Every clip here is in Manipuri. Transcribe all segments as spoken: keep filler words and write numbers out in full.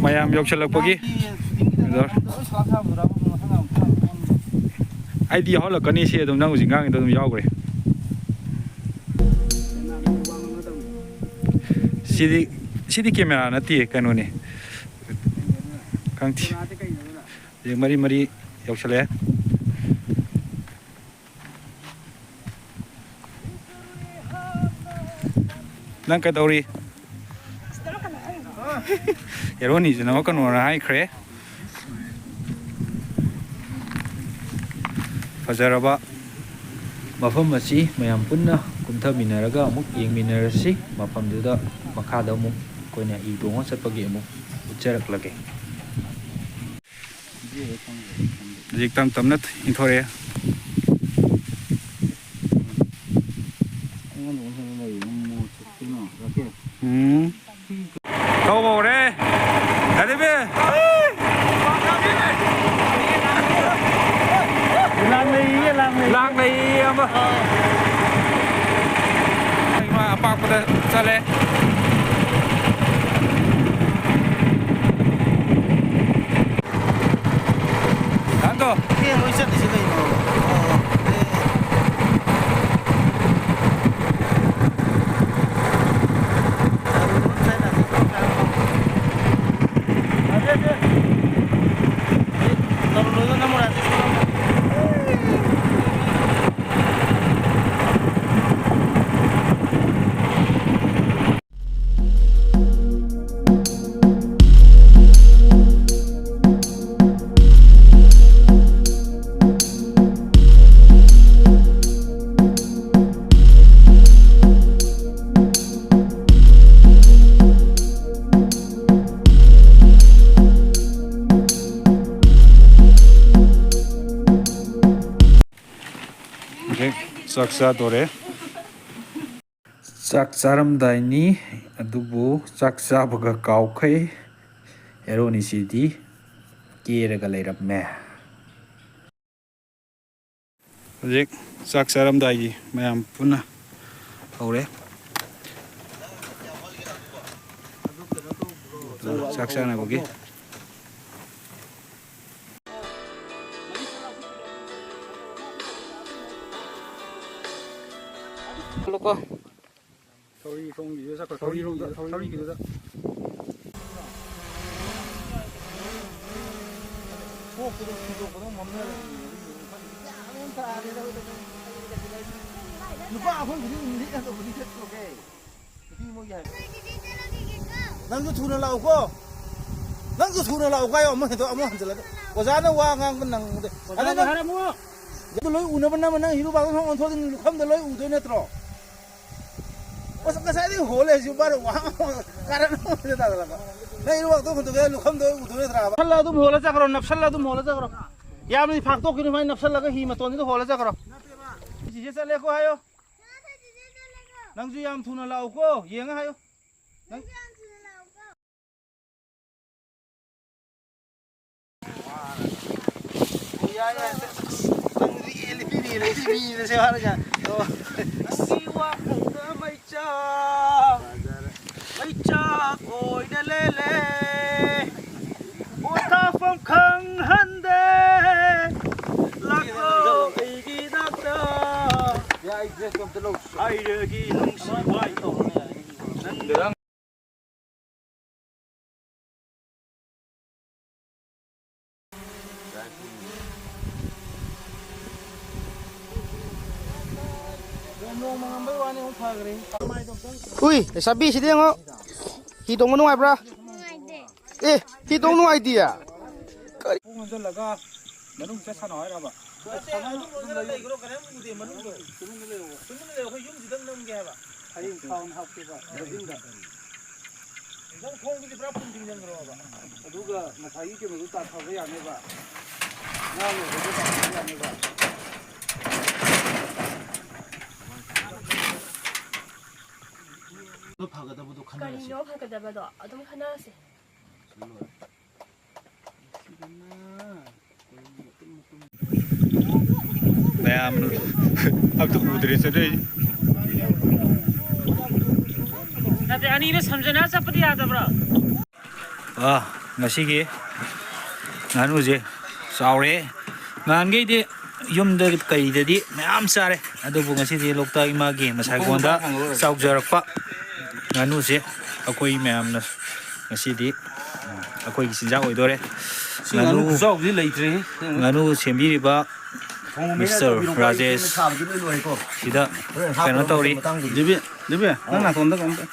ꯃꯌꯥꯝ ꯌꯧꯁꯜꯂꯛꯄꯒꯤ꯫ ꯑꯩꯗꯤ ꯌꯥꯎꯍꯜꯂꯛꯀꯅꯤ, ꯁꯤ ꯑꯗꯨꯝ ꯅꯪ ꯍꯧꯖꯤꯛ ꯉꯥꯡꯉꯤꯗꯣ ꯑꯗꯨꯝ ꯌꯥꯎꯈ꯭ꯔꯦ꯫ ꯁꯤꯗꯤ, ꯁꯤꯗꯤ ꯀꯦꯃꯦꯔꯥ ꯅꯠꯇꯦ, ꯀꯩꯅꯣꯅꯦ꯫ ꯈꯪꯗꯦ꯫ ꯍꯧꯖꯤꯛ ꯃꯔꯤ ꯃꯔꯤ ꯌꯧꯁꯜꯂꯛꯑꯦ꯫ ꯅꯪ ꯀꯩꯗꯧꯔꯤ? ꯍꯦꯔꯣꯅꯤꯁꯨ ꯅꯣꯛꯀꯅꯣꯅ ꯍꯥꯏꯈ꯭ꯔꯦ꯫ ꯐꯖꯔꯕ ꯃꯐꯝ ꯑꯁꯤ ꯃꯌꯥꯝ ꯄꯨꯟꯅ ꯀꯨꯝꯊꯃꯤꯟꯅꯔꯒ ꯑꯃꯨꯛ ꯌꯦꯡꯃꯤꯟꯅꯔꯁꯤ꯫ ꯃꯐꯝꯗꯨꯗ ꯃꯈꯥꯗ ꯑꯃꯨꯛ ꯑꯩꯈꯣꯏꯅ ꯍꯤ ꯇꯣꯡꯉ ꯆꯠꯄꯒꯤ ꯑꯃꯨꯛ ꯎꯠꯆꯔꯛꯂꯒꯦ꯫ ꯍꯧꯖꯤꯛ ꯇꯞ ꯇꯞꯅ ꯏꯪꯊꯣꯔꯛꯑꯦ꯫ ꯎꯝ꯫ ꯊꯧꯕ ꯍꯧꯔꯦ꯫ ꯌꯥꯗꯦꯕꯦ꯫ ꯂꯥꯡ ꯂꯩꯌꯦ, ꯂꯥꯡ ꯂꯩꯌꯦ꯫ ꯂꯥꯡ ꯂꯩꯌꯦ, ꯑꯃ꯫ ꯏꯃꯥ ꯑꯄꯥꯛꯄꯗ ꯆꯠꯂꯦ꯫ ꯗꯥꯟꯗꯣ꯫ ꯐꯦꯟ ꯂꯣꯏ ꯆꯠꯂꯤꯁꯤ ꯀꯩꯅꯣ? ꯑꯣ꯫ ꯍꯧꯖꯤꯛ ꯆꯥꯛ ꯆꯥꯗꯣꯔꯦ꯫ ꯆꯥꯛ ꯆꯥꯔꯝꯗꯥꯏꯅꯤ, ꯑꯗꯨꯕꯨ ꯆꯥꯛ ꯆꯥꯕꯒ ꯀꯥꯎꯈꯩ ꯍꯦꯔꯣꯅꯤꯁꯤꯗꯤ ꯀꯦꯔꯒ ꯂꯩꯔꯝꯃꯦ꯫ ꯍꯧꯖꯤꯛ ꯆꯥꯛ ꯆꯥꯔꯝꯗꯥꯏꯒꯤ ꯃꯌꯥꯝ ꯄꯨꯟꯅ ꯍꯧꯔꯦ꯫ ꯆꯥꯛ ꯆꯥꯅꯕꯒꯤ꯫ ꯊꯧꯔꯤ ꯊꯣꯡꯒꯤꯗꯨꯗ ꯆꯠꯈ꯭ꯔꯣ, ꯊꯧꯔꯤꯔꯣꯝꯗ, ꯊꯧꯔꯤꯒꯤꯗꯨꯗ꯫ ꯅꯨꯄꯥ ꯑꯩꯈꯣꯏꯕꯨꯗꯤ ꯑꯗꯨꯝ ꯂꯤꯛꯅ ꯇꯧꯕꯗꯤ ꯆꯠꯈ꯭ꯔꯣꯒꯦ꯫ ꯅꯨꯄꯤ ꯃꯣꯏꯒꯤ ꯍꯥꯏꯕ꯫ ꯅꯪꯁꯨ ꯊꯨꯅ ꯂꯥꯛꯎꯀꯣ꯫ ꯅꯪꯁꯨ ꯊꯨꯅ ꯂꯥꯛꯎꯀꯣ ꯍꯥꯏꯌꯣ, ꯑꯃꯨꯛ ꯍꯦꯟꯗꯣꯛ, ꯑꯃꯨꯛ ꯍꯟꯖꯤꯜꯂꯒ꯫ ꯑꯣꯖꯥꯅ ꯋꯥ ꯉꯥꯡꯕ ꯅꯪꯗꯦ꯫ ꯑꯗꯨ ꯅꯪ, ꯑꯗꯨ ꯂꯣꯏ ꯎꯅꯕ ꯅꯝꯃ ꯅꯪ ꯍꯤꯔꯨꯕꯥꯛꯇ ꯁꯨꯝ ꯑꯣꯟꯊꯣꯛꯑꯗꯤ ꯂꯨꯈꯝꯗ ꯂꯣꯏ ꯎꯗꯣꯏ ꯅꯠꯇ꯭ꯔꯣ? ꯑꯁ, ꯉꯁꯥꯏꯗꯒꯤ ꯍꯣ ꯂꯩꯔꯤꯁꯤ ꯃꯥꯅ ꯋꯥ ꯉꯥꯡꯕ ꯀꯥꯔꯟ ꯑꯃ ꯇꯥꯗꯅꯕ꯫ ꯅꯪ ꯏꯔꯨꯕꯥꯛꯇꯣ ꯍꯨꯟꯗꯣꯛꯀꯦ ꯂꯨꯈꯝꯗꯣ ꯎꯗꯣꯏ ꯅꯠꯇ꯭ꯔꯥꯕ? ꯅꯞꯁꯜꯂ ꯑꯗꯨꯝ ꯍꯣꯜꯂ ꯆꯠꯈ꯭ꯔꯣ, ꯅꯞꯁꯜꯂ ꯑꯗꯨꯝ ꯍꯣꯜꯂ ꯆꯠꯈ꯭ꯔꯣ꯫ ꯌꯥꯝꯅꯗꯤ ꯐꯥꯛꯇꯣꯛꯈꯤꯅꯨ, ꯁꯨꯃꯥꯏꯅ ꯅꯞꯁꯜꯂꯒ ꯍꯤ ꯃꯇꯣꯟꯁꯤꯗ ꯍꯣꯜꯂ ꯆꯠꯈ꯭ꯔꯣ꯫ ꯆꯤꯆꯦ ꯆꯠꯂꯦꯀꯣ ꯍꯥꯏꯌꯣ꯫ ꯅꯪꯁꯨ ꯌꯥꯝ ꯊꯨꯅ ꯂꯥꯛꯎꯀꯣ, ꯌꯦꯡꯉ ꯍꯥꯏꯌꯣ꯫ ꯅꯪ ꯌꯥꯏ, ꯌꯥꯏ, ꯁꯦ, ꯁꯦ, ꯁꯦ, ꯅꯪ ꯔꯤꯑꯦ, ꯂꯤꯄꯤ ꯔꯤꯑꯦ, ꯂꯤꯄꯤ ꯔꯤꯑꯦ, ꯁꯦ, ꯍꯥꯏꯔꯒ꯫ ꯑꯣ꯫ ꯅꯪꯒꯤ ꯋꯥꯈꯜꯗ ꯃꯩꯆꯥꯛ, ꯃꯩꯆꯥꯛ ꯑꯣꯏꯅ ꯂꯦꯜꯂꯦ꯫ ꯄꯣꯊꯥꯐꯝ ꯈꯪꯍꯟꯗꯦ꯫ ꯂꯥꯛꯂꯣ ꯑꯩꯒꯤ ꯅꯥꯛꯇ꯫ ꯍꯥꯏꯔꯒꯤ ꯅꯨꯡꯁꯤ ꯋꯥꯔꯤ꯫ ꯅꯪ ꯎꯏ, ꯂꯩꯁꯥꯕꯤ, ꯁꯤꯗ ꯌꯦꯡꯉꯣ꯫ ꯍꯤ ꯇꯣꯡꯕ ꯅꯨꯡꯉꯥꯏꯕ꯭ꯔꯥ? ꯅꯨꯡꯉꯥꯏꯇꯦ꯫ ꯑꯦ, ꯍꯤ ꯇꯣꯡ ꯅꯨꯡꯉꯥꯏꯇꯤꯌꯦ? ꯈꯣꯡ ꯍꯥꯝꯖꯜꯂꯒ ꯃꯅꯨꯡ ꯆꯠ ꯁꯥꯟꯅꯧ ꯍꯥꯏꯔꯕ? ꯅꯠꯇꯦ, ꯑꯗꯨꯝ ꯂꯣꯏꯔꯒ ꯂꯩꯈ꯭ꯔꯣ, ꯀꯔꯤꯝ ꯎꯗꯦ ꯃꯅꯨꯡꯗꯣ꯫ ꯇꯨꯃꯤꯟꯅ ꯂꯩꯌꯣ꯫ ꯇꯨꯃꯤꯟꯅ ꯂꯩꯌꯣ, ꯑꯩꯈꯣꯏ ꯌꯨꯝꯁꯤꯗ ꯅꯝꯒꯦ ꯍꯥꯏꯕ꯫ ꯍꯌꯦꯡ ꯊꯥꯎ ꯍꯥꯞꯀꯦꯕ, ꯕꯣꯗꯤꯡꯗ꯫ ꯅꯪ ꯊꯣꯡꯗꯨꯗꯤ ꯄꯨꯔꯥ ꯐꯨꯟ ꯊꯤꯡꯖꯤꯟꯈ꯭ꯔꯣꯕ꯫ ꯑꯗꯨꯒ ꯉꯁꯥꯏꯒꯤ ꯀꯩꯅꯣꯗꯣ ꯇꯥꯊꯕ ꯌꯥꯅꯦꯕ꯫ ꯉꯥ ꯂꯣꯏꯕꯗꯣ ꯇꯥꯊꯕ ꯌꯥꯅꯦꯕ꯫ ꯐꯒꯗꯕꯗꯣ ꯈꯟꯅꯔꯁꯤ꯫ ꯀꯔꯤꯅꯣ ꯐꯒꯗꯕꯗꯣ? ꯑꯗꯨꯝ ꯈꯟꯅꯔꯁꯤ꯫ ꯃꯌꯥꯝ ꯑꯝꯇ ꯎꯗ꯭ꯔꯦ ꯆꯠꯂꯛꯏ꯫ ꯅꯠꯇꯦ, ꯑꯅꯤꯗꯣ ꯁꯝꯖꯟꯅ ꯆꯠꯄꯗꯤ ꯌꯥꯗꯕ꯭ꯔꯣ? ꯑꯥ, ꯉꯁꯤꯒꯤ ꯉꯥꯅꯨꯁꯦ ꯆꯥꯎꯔꯦ꯫ ꯅꯍꯥꯟꯈꯩꯗꯤ ꯌꯨꯝꯗ ꯀꯩꯗꯗꯤ ꯃꯌꯥꯝ ꯆꯥꯔꯦ, ꯑꯗꯨꯕꯨ ꯉꯁꯤꯗꯤ ꯂꯣꯛꯇꯥꯛ ꯏꯃꯥꯒꯤ ꯃꯁꯥꯏꯒꯣꯟꯗ ꯆꯥꯎꯖꯔꯛꯄ ꯉꯥꯅꯨꯁꯦ ꯑꯩꯈꯣꯏ ꯃꯌꯥꯝꯅ ꯉꯁꯤꯗꯤ ꯑꯩꯈꯣꯏꯒꯤ ꯆꯤꯟꯖꯥꯛ ꯑꯣꯏꯗꯣꯔꯦ꯫ ꯁꯤ ꯉꯥꯅꯨ ꯉꯥꯅꯨ, ꯈꯨꯆꯥꯎꯗꯤ ꯂꯩꯇ꯭ꯔꯦꯍꯦ꯫ ꯉꯥꯅꯨ ꯁꯦꯝꯕꯤꯔꯤꯕ ꯊꯣꯡꯕ ꯃꯤꯁꯇꯔ ꯃꯌꯥꯏꯗ ꯇꯧꯕꯤꯔꯣ, ꯀꯥꯏꯗꯦ, ꯔꯥꯖꯦꯁ ꯁꯥꯕꯗꯤ ꯂꯣꯏ ꯂꯣꯏꯔꯦꯀꯣ꯫ ꯁꯤꯗ ꯍꯣꯔꯦꯟ ꯀꯩꯅꯣ ꯍꯥꯞꯄꯨꯔꯣ ꯇꯧꯔꯤ꯫ ꯃꯇꯥꯡꯗꯨꯗꯤ꯫ ꯗꯦꯕꯤ, ꯗꯦꯕꯤ, ꯅꯪ ꯅꯥꯇꯣꯟꯗ ꯀꯩꯅꯣꯝꯇ꯫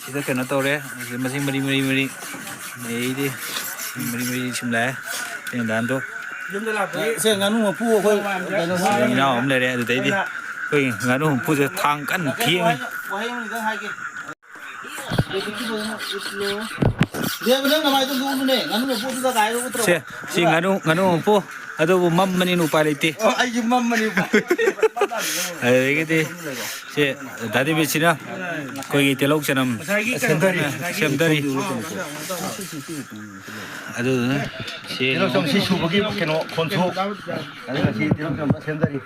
ꯁꯤꯗ ꯀꯩꯅꯣ ꯇꯧꯔꯦ꯫ ꯃꯁꯤ ꯃꯔꯤ ꯃꯔꯤ ꯃꯔꯤ ꯑꯗꯩꯗꯤ ꯃꯔꯤ ꯃꯔꯤ ꯁꯨꯝ ꯂꯥꯛꯑꯦ꯫ ꯇꯦꯡꯗꯥꯟꯗꯣ꯫ ꯌꯨꯝꯗ ꯂꯥꯛꯄꯒꯤ ꯁꯦ, ꯉꯥꯅꯨ ꯃꯄꯨ ꯑꯩꯈꯣꯏ ꯀꯩꯅꯣ ꯁꯤꯗ ꯏꯅꯥꯎ ꯑꯃ ꯂꯩꯔꯦ꯫ ꯑꯗꯨꯗꯩꯗꯤ ꯑꯩꯈꯣꯏ ꯉꯥꯅꯨ ꯃꯄꯨꯁꯦ ꯊꯥꯡ ꯀꯟꯅ ꯊꯦꯡꯉꯤ꯫ ꯋꯥꯍꯩ ꯑꯃꯅꯤꯗꯪ ꯍꯥꯏꯒꯦ꯫ ꯗꯦꯕ, ꯅꯪ ꯅꯃꯥꯏꯗꯣ ꯂꯨꯠꯂꯨꯅꯦ꯫ ꯉꯥꯅꯨ ꯃꯄꯨꯗꯨꯗ ꯀꯥꯏꯗ ꯎꯠꯇ꯭ꯔꯕꯣ? ꯁꯦ, ꯁꯤ ꯉꯥꯅꯨ, ꯉꯥꯅꯨ ꯃꯄꯨ꯫ ꯑꯗꯨꯕꯨ ꯃꯝꯕꯅꯤꯅ ꯎꯄꯥꯏ ꯂꯩꯇꯦ꯫ ꯑꯣ, ꯑꯩꯁꯨ ꯃꯝꯕꯅꯤ꯫ ꯑꯗꯨꯗꯒꯤꯗꯤ ꯁꯦ, ꯗꯥ ꯗꯦꯕꯤꯠꯁꯤꯅ ꯑꯩꯈꯣꯏꯒꯤ ꯇꯤꯜꯍꯧ ꯆꯅꯝ ꯉꯁꯥꯏꯒꯤ ꯀꯩꯅꯣ ꯁꯦꯝꯗꯔꯤ꯫ ꯁꯦꯝꯗꯔꯤ꯫ ꯑꯗꯨꯗꯨꯅ ꯁꯦ ꯇꯤꯜꯍꯧ ꯆꯅꯝ ꯁꯤ ꯁꯨꯕꯒꯤ ꯀꯩꯅꯣ ꯈꯣꯟꯊꯣꯛ꯫ ꯑꯗꯨꯒ ꯁꯤ ꯇꯤꯜꯍꯧ ꯆꯅꯝ ꯁꯦꯝꯗꯔꯤ꯫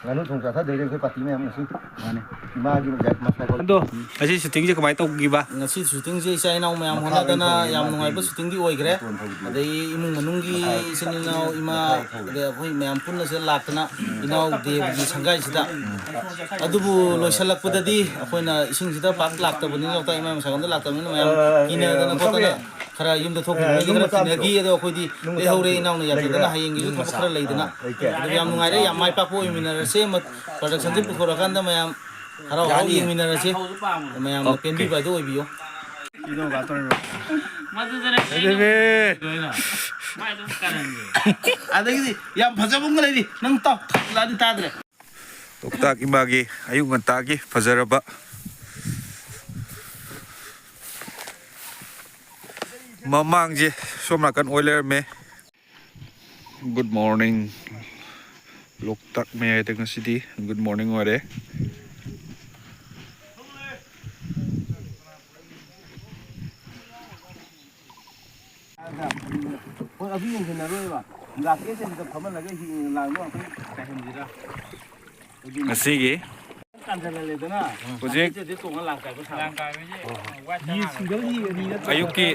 ꯉꯥꯅꯨ ꯊꯣꯡ ꯆꯥꯊꯗꯣꯏꯅꯦ ꯑꯩꯈꯣꯏ ꯄꯥꯔꯇꯤ ꯃꯌꯥꯝ ꯉꯁꯤ꯫ ꯃꯥꯅꯦ꯫ ꯏꯃꯥꯒꯤ ꯃꯁꯥꯏ ꯀꯣꯜ꯫ ꯑꯗꯣ ꯉꯁꯤ ꯁꯨꯇꯤꯡꯁꯦ ꯀꯃꯥꯏꯅ ꯇꯧꯈꯤꯕ? ꯉꯁꯤ ꯁꯨꯇꯤꯡꯁꯦ ꯏꯆꯥ ꯏꯅꯥꯎ ꯃꯌꯥꯝ ꯃꯈꯥ ꯍꯣꯠꯅꯗꯅ ꯂꯣꯏꯅ ꯌꯥꯝ ꯃꯥꯒꯤ ꯅꯨꯡꯉꯥꯏꯕ ꯁꯨꯇꯤꯡꯗꯤ ꯑꯣꯏꯈ꯭ꯔꯦ꯫ ꯃꯇꯣꯟ ꯊꯧꯕꯗꯨ꯫ ꯑꯗꯩ ꯏꯃꯨꯡ ꯃꯅꯨꯡꯒꯤ ꯃꯈꯥ, ꯏꯆꯤꯟ ꯏꯅꯥꯎ ꯏꯃꯥ, ꯃꯈꯥ ꯊꯧꯕꯗꯨ꯫ ꯑꯗꯩ ꯑꯩꯈꯣꯏ ꯃꯌꯥꯝ ꯄꯨꯟꯅ ꯁꯤꯗ ꯂꯥꯛꯇꯅ ꯏꯅꯥꯎ ꯗꯦꯕꯒꯤ ꯁꯪꯒꯥꯏꯁꯤꯗ꯫ ꯑꯗꯨꯕꯨ ꯂꯣꯏꯁꯤꯜꯂꯛꯄꯗꯗꯤ ꯑꯩꯈꯣꯏꯅ ꯏꯁꯤꯡꯁꯤꯗ ꯄꯥꯛ ꯂꯥꯛꯇꯕꯅꯤꯅ, ꯂꯣꯛꯇꯥꯛ ꯏꯃꯥ ꯃꯁꯥꯏꯒꯣꯟꯗ ꯂꯥꯛꯇꯕꯅꯤꯅ ꯃꯌꯥꯝ ꯑ, ꯀꯤꯅꯗꯅ ꯈꯣꯠꯇꯅ ꯏꯇꯥꯎꯕꯤ꯫ ꯈꯔ ꯌꯨꯝꯗ ꯊꯣꯛꯈꯤꯕ ꯑꯦ, ꯃꯤꯗꯤ ꯅꯨꯡ ꯈꯔ ꯃꯆꯥ ꯄꯤꯔꯛꯑꯣ꯫ ꯇꯤꯟꯅꯈꯤ, ꯑꯗꯣ ꯑꯩꯈꯣꯏꯗꯤ ꯅꯨꯡ ꯃꯆꯥ ꯂꯩꯍꯧꯔꯦ, ꯄꯤꯔꯛꯑꯣ꯫ ꯏꯅꯥꯎꯅ ꯌꯥꯝꯖꯗꯅ ꯂꯩꯕ꯭ꯔꯥ? ꯍꯌꯦꯡꯒꯤꯁꯨ ꯅꯨꯡ ꯊꯕꯛ ꯃꯆꯥ꯫ ꯈꯔ ꯂꯩꯗꯅ꯫ ꯑꯥ, ꯂꯩꯇꯦ꯫ ꯑꯗꯨ ꯌꯥꯝ ꯅꯨꯡꯉꯥꯏꯔꯦ, ꯌꯥꯝ ꯃꯥꯏ ꯄꯥꯛꯄ ꯑꯣꯏꯃꯤꯟꯅꯔꯁꯦ꯫ ꯃ-, production ꯁꯦ ꯄꯨꯊꯣꯔꯛꯑꯀꯥꯟꯗ ꯃꯌꯥꯝ ꯍꯔꯥꯎ ꯍꯔꯥꯎ ꯌꯥꯅꯤ꯫ ꯌꯦꯡꯃꯤꯟꯅꯔꯁꯦ꯫ ꯃꯌꯥꯝꯅ ꯑꯣꯀꯦ꯫ ꯄꯦꯟꯕꯤꯕ ꯍꯥꯏꯗꯨ ꯑꯣꯏꯕꯤꯌꯨ꯫ ꯃꯗꯨꯗꯅꯦ ꯑꯗꯨꯅꯦ꯫ ꯑꯗꯨꯃꯥꯏ ꯑꯗꯨꯝ ꯀꯥꯔꯟꯁꯦ꯫ ꯑꯗꯒꯤꯗꯤ ꯌꯥꯝ ꯐꯖꯕ ꯑꯃꯒ ꯂꯩꯔꯤ, ꯅꯪ ꯇꯥꯎ, ꯂꯥꯛꯑꯗꯤ ꯇꯥꯗ꯭ꯔꯦ꯫ ꯂꯣꯛꯇꯥꯛ ꯏꯃꯥꯒꯤ ꯑꯌꯨꯛ ꯉꯟꯇꯥꯒꯤ ꯐꯖꯔꯕ ꯃꯃꯥꯡꯁꯦ ꯁꯣꯝ ꯅꯥꯀꯟ ꯑꯣꯏ ꯂꯩꯔꯝꯃꯦ꯫ Good morning꯫ ꯂꯣꯛꯇꯥꯛ ꯃꯌꯥꯏꯗ ꯉꯁꯤꯗꯤ good morning ꯑꯣꯏꯔꯦ꯫ ꯍꯣꯏ, ꯑꯗꯨ ꯌꯦꯡꯁꯤꯟꯅꯔꯣꯏꯕ꯫ ꯒ꯭ꯂꯥꯁ ꯑꯦꯁ ꯑꯦꯁꯇ ꯐꯝꯍꯜꯂꯒ ꯍꯤ ꯂꯥꯡꯗꯣ ꯑꯩꯈꯣꯏ ꯀꯥꯏꯍꯟꯁꯤꯔꯥ? ꯉꯁꯤꯒꯤ ꯍꯧꯖꯤꯛ ꯂꯥꯡ ꯀꯥꯏꯕꯁꯦ ꯋꯥꯏ ꯆꯥ ꯃꯤ ꯁꯤꯡꯒꯜ ꯍꯤ ꯑꯅꯤ ꯅꯠꯇ꯭ꯔꯣ? ꯑꯌꯨꯛꯀꯤ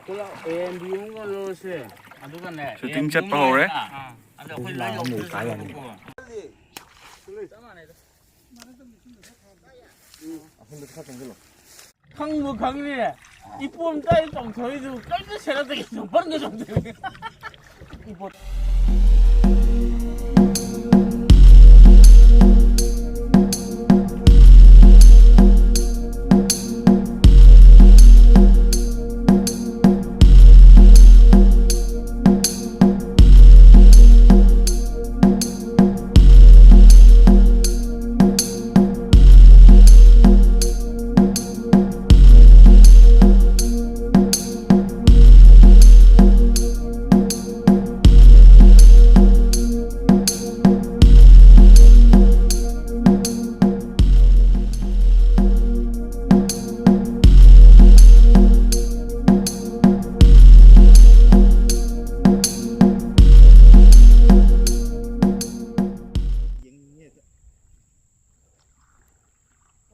ꯄꯨꯂꯞ ꯑꯦ ꯑꯦꯝ ꯕꯤ ꯑꯃꯒ ꯂꯧꯔꯁꯦ꯫ ꯑꯗꯨꯒꯅꯦ ꯁꯨꯇꯤꯡ ꯆꯠꯄ ꯍꯧꯔꯦ꯫ ꯑꯥ, ꯑꯗꯣ ꯑꯩꯈꯣꯏ ꯂꯣꯏ ꯌꯧꯗꯣꯏꯅꯦꯕꯀꯣ꯫ ꯈꯪꯕꯨ ꯈꯪꯅꯤ꯫ ꯏꯄꯣꯝ ꯇꯥꯏ ꯆꯣꯡꯊꯣꯛꯏꯗꯨ ꯀꯔꯤꯝꯇ ꯁꯦꯠꯂꯛꯇꯦ, ꯆꯣꯡꯐꯟꯒ ꯆꯣꯡꯊꯣꯛꯏ꯫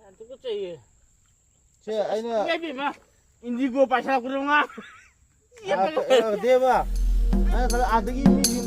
ꯌꯥꯝ ꯇꯨꯀꯠꯆꯩꯌꯦ꯫ ꯁꯦ, ꯑꯩꯅ ꯏꯃꯥꯏ ꯄꯦꯝꯃ, ꯏꯟꯗꯤꯒꯣ ꯄꯥꯏꯁꯜꯂꯛꯄꯗꯣ ꯉꯥ꯫ ꯑ, ꯑ, ꯗꯦꯕ, ꯑꯩꯅ ꯈꯜꯂꯦ ꯑꯥꯗꯒꯤ ꯃꯤꯁꯤꯡ꯫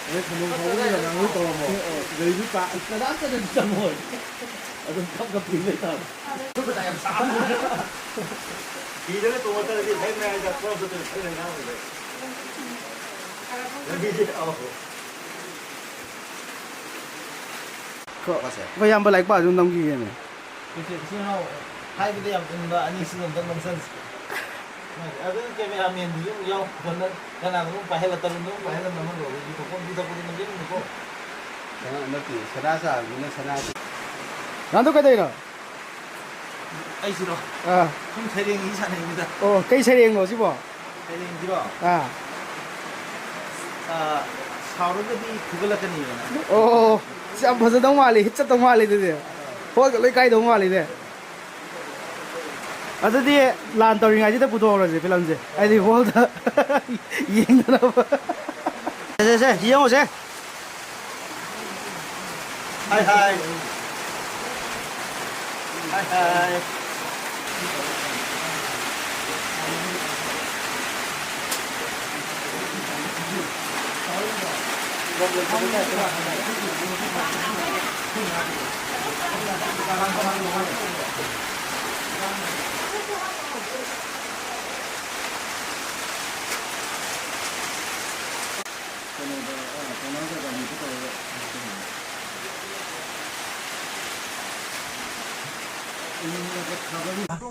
ꯑꯗꯩ ꯈꯨꯅꯨ ꯐꯥꯎꯕꯗ ꯉꯥꯡꯍꯧ ꯇꯧꯔꯝꯃꯣ꯫ ꯒꯥꯔꯤꯁꯨ ꯇꯥ-, ꯀꯅꯥꯝꯇꯅ ꯆꯪꯉꯣꯏ꯫ ꯑꯗꯨꯝ ꯀꯞ ꯀꯞ ꯇꯤꯡ ꯂꯩꯇꯥꯕ꯫ ꯈꯨꯠ ꯈꯨꯠ ꯌꯥꯝ ꯆꯥꯕ꯫ ꯍꯤꯗꯒ ꯇꯣꯡꯉ ꯆꯠꯂꯗꯤ ꯐꯩ ꯃꯌꯥꯏꯗ ꯈꯣꯡ ꯆꯠꯇꯣꯏꯅꯤ ꯐꯩ ꯂꯩꯅꯥꯡ ꯑꯣꯏꯔꯦ꯫ ꯂꯝꯕꯤꯁꯦ, ꯑꯧ꯫ ꯈꯣ-, ꯑꯩꯈꯣꯏ ꯏꯌꯥꯝꯕ ꯂꯥꯏꯔꯤꯛ ꯄꯥꯁꯨ ꯅꯝꯈꯤꯒꯦꯅꯦ꯫ ꯏꯆꯤꯜ ꯏꯅꯥꯎ ꯍꯥꯏꯕꯗ ꯌꯥꯝ ꯏꯟꯕ ꯑꯅꯤꯁꯤꯗ ꯑꯝꯇ ꯅꯝꯁꯟꯁꯤ꯫ ꯑꯗꯨ ꯀꯦꯃꯦꯔꯥꯃꯦꯟꯗꯨꯁꯨ ꯑꯃꯨꯛ ꯌꯥꯎ꯫ ꯐꯣꯟꯗ ꯀꯅꯥꯅꯣꯝ ꯄꯥꯏꯍꯜꯂ, ꯇꯔꯨꯟꯗꯣ ꯑꯃꯨꯛ ꯄꯥꯏꯍꯜꯂ ꯅꯝꯍꯜꯂꯣ꯫ ꯑꯗꯨꯗꯤ ꯐꯣꯇꯣ ꯐꯖꯕꯗꯣ ꯅꯝꯖꯜꯂꯨꯅꯨꯀꯣ꯫ ꯀꯩꯅꯣ ꯅꯠꯇꯦ, ꯁꯅꯥ ꯁꯥꯕꯅꯤꯅ ꯁꯅꯥ꯫ ꯅꯥꯟꯗꯣ ꯀꯩꯗꯧꯔꯤꯅꯣ? ꯑꯩꯁꯤꯔꯣ? ꯑꯥ꯫ ꯁꯨꯝ ꯁꯩꯔꯦꯡ ꯏ ꯁꯥꯟꯅꯩꯅꯤꯗ꯫ ꯑꯣ, ꯀꯩ ꯁꯩꯔꯦꯡꯅꯣ ꯁꯤꯕꯣ? ꯁꯩꯔꯦꯡꯁꯤꯔꯣ? ꯑꯥ꯫ ꯑꯥ, ꯁꯥꯎꯔꯒꯗꯤ ꯐꯨꯒꯠꯂꯛꯀꯅꯤꯅ꯫ ꯑꯣ, ꯑꯣ, ꯑꯣ꯫ ꯑꯁ, ꯌꯥꯝ ꯐꯖꯗꯧ ꯃꯥꯜꯂꯤ, hit ꯆꯠꯇꯧ ꯃꯥꯜꯂꯤ ꯑꯗꯨꯗꯤ꯫ ꯍꯣꯜꯒ ꯂꯣꯏ ꯀꯥꯏꯗꯧ ꯃꯥꯜꯂꯤꯅꯦ꯫ ꯑꯗꯨꯗꯤ ꯂꯥꯟ ꯇꯧꯔꯤꯉꯩꯁꯤꯗ ꯄꯨꯊꯣꯛꯍꯧꯔꯁꯦ ꯐꯤꯂꯝꯁꯦ, ꯍꯥꯏꯗꯤ ꯍꯣꯜꯗ ꯌꯦꯡꯗꯅꯕ꯫ ꯁꯦ, ꯁꯦ, ꯁꯦ, ꯌꯦꯡꯉꯨꯁꯦ꯫ ꯍꯥꯏ, ꯍꯥꯏ꯫ ꯍꯥꯏ, ꯍꯥꯏ꯫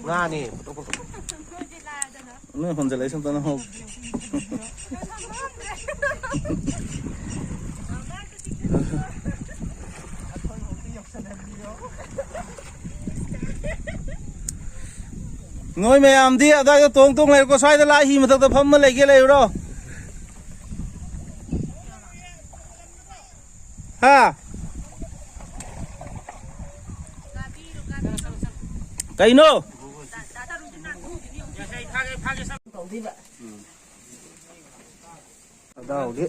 ꯉꯥꯅꯤ꯫ ꯅꯣꯏ ꯍꯣꯟꯖꯜꯂꯛꯏꯁꯦ ꯑꯝꯇ ꯅꯪꯍꯧ꯫ ꯅꯣꯏ ꯃꯌꯥꯝꯗꯤ ꯑꯗꯥꯏꯗ ꯇꯣꯡ ꯇꯣꯡ ꯂꯩꯔꯨꯀꯣ, ꯁ꯭ꯋꯥꯏꯗ ꯂꯥꯏ ꯍꯤ ꯃꯊꯛꯇ ꯐꯝꯃ ꯂꯩꯒꯦ ꯂꯩꯔꯨꯔꯣ꯫ ꯍꯥ? ꯀꯩꯅꯣ? ꯑꯗꯥꯎꯗꯤ꯫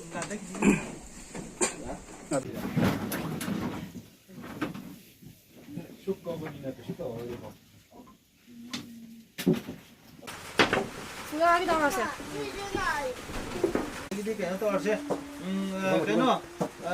ꯉꯥꯒꯤ ꯇꯧꯔꯁꯦ꯫ ꯑꯗꯒꯤꯗꯤ ꯀꯩꯅꯣ ꯇꯧꯔꯁꯦ꯫ ꯎꯝ, ꯑ, ꯀꯩꯅꯣ, ꯑ,